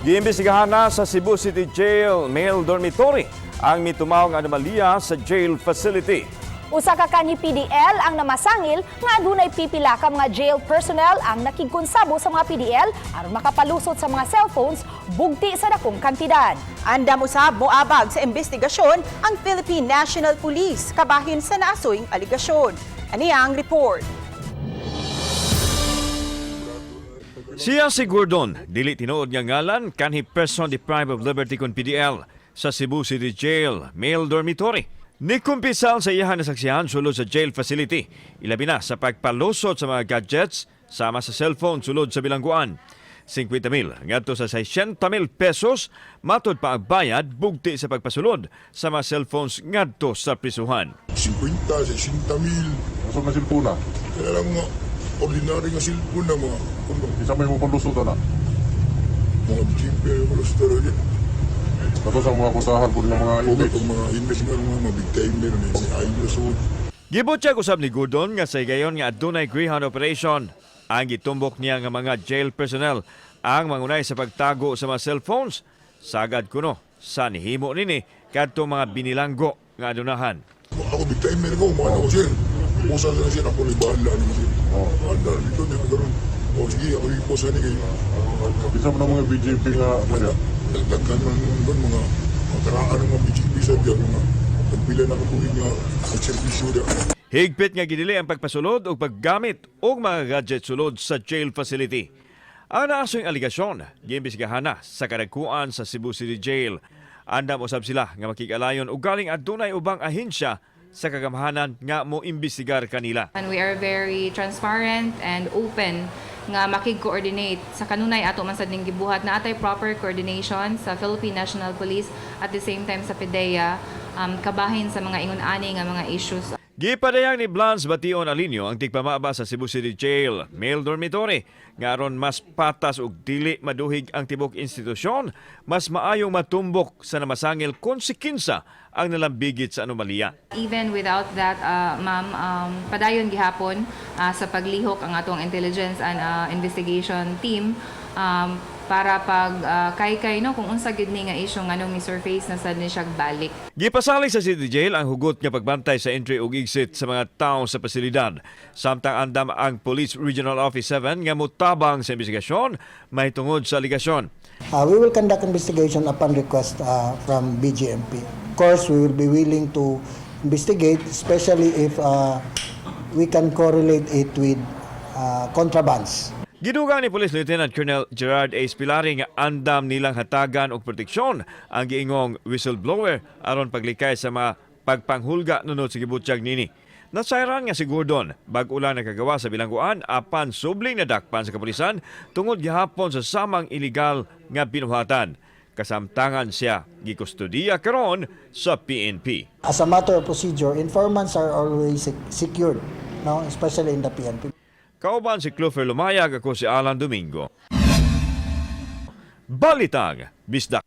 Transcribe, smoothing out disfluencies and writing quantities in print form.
Giimbestigahan na sa Cebu City Jail Male Dormitory ang mitumaw nga anomalya sa jail facility. Usa ka kanhi PDL ang namasangil nga adunay pipila ka mga jail personnel ang nakigkonsabo sa mga PDL aron makapalusot sa mga cellphones bugti sa dakong kantidad. Andam usab moabag sa investigasyon ang Philippine National Police kabahin sa naasoyng aligasyon. Ani ang report. Siya si Gordon, dili tinuod nga ngalan kanhi person deprived of liberty kon PDL sa Cebu City Jail Male Dormitory. Nikumpisal sa iyahan nasaksihan sulod sa jail facility, ilabi na sa pagpalusot sa mga gadgets sama sa cellphone sulod sa bilangguan. 50 mil ngadto sa 600 mil pesos matud pa ang bayad bugti sa pagpasulod sa mga cellphones ngadto sa prisuhan. 50, 60 mil. Asa nga cellphone na? Kaya lang mga ordinary nga cellphone na mga kuno, Isa may mo panlusot na. Mga BGP ay mga story. Kato sa mga kusahan po ng mga O inmates. itong mga inmates nga mga big time meron eh. Si Ayos so Gibutyag usab ni Gordon nga sa higayon nga adunay Greyhound operation. Ang gitumbok niya nga mga jail personnel ang mangunay sa pagtago sa mga cellphones. Sagad kuno sa nihimo nini kadto mga binilanggo nga adunahan. Ako big time meron ko, mga ako, sir. Pusa na sir, ako ni bahala ni sir. Bahala dito niya karon. O sige, ako yung pusa ni kayo. Isa mo ng mga BJP nga kanya. Dagdagan man doon mga makaraan ng mga BGP sa diyan mga pagpila na katuig nga servisyo da. Higpit nga gidili ang pagpasulod o paggamit og mga gadget sulod sa jail facility. Ang naasoyng aligasyon, giimbestigahan na sa kadagkuan sa Cebu City Jail. Andam usab sila nga makig-alayon og galing adunay ubang ahensya sa kagamhanan nga mo imbestigar kanila. And we are very transparent and open nga makig-coordinate sa kanunay ato man sad ning gibuhat na atay proper coordination sa Philippine National Police, at the same time sa PDEA, kabahin sa mga ingon ani nga mga issues. Gipadayag ni Blans Bation Alinio ang tigpamaba sa Cebu City Jail, male dormitory, nga aron mas patas ug dili maduhig ang tibok institusyon, mas maayong matumbok sa namasangil konsekinsa ang nalambigit sa anomalya. Even without that, ma'am, padayon gihapon sa paglihok ang atong intelligence and investigation team para pag kaykay no kung unsa gyud ni nga issue nganong ni surface na sad ni siya balik. Gipasalig sa City Jail ang hugot nga pagbantay sa entry ug exit sa mga tawo sa pasilidad. Samtang andam ang Police Regional Office 7 nga motabang sa investigasyon mahitungod sa aligasyon. We will conduct investigation upon request from BGMP. Of course, we will be willing to investigate, especially if we can correlate it with contrabands. Gidugang ni Police Lieutenant Colonel Gerard A. Spilari nga andam nilang hatagan og proteksyon ang giingong whistleblower aron paglikay sa mga pagpanghulga nunod sa gibutyag nini. Nasayran nga si Gordon bag-o lang nakagawa sa bilangguan apan subling nadakpan sa kapulisan tungod gihapon sa samang iligal nga binuhatan. Kasamtangan siya gikustudiya karon sa PNP. As a matter of procedure, informants are always secured, no? Especially in the PNP. Kauban si Clover Lumayag, ako si Alan Domingo. Balitang Bisdak.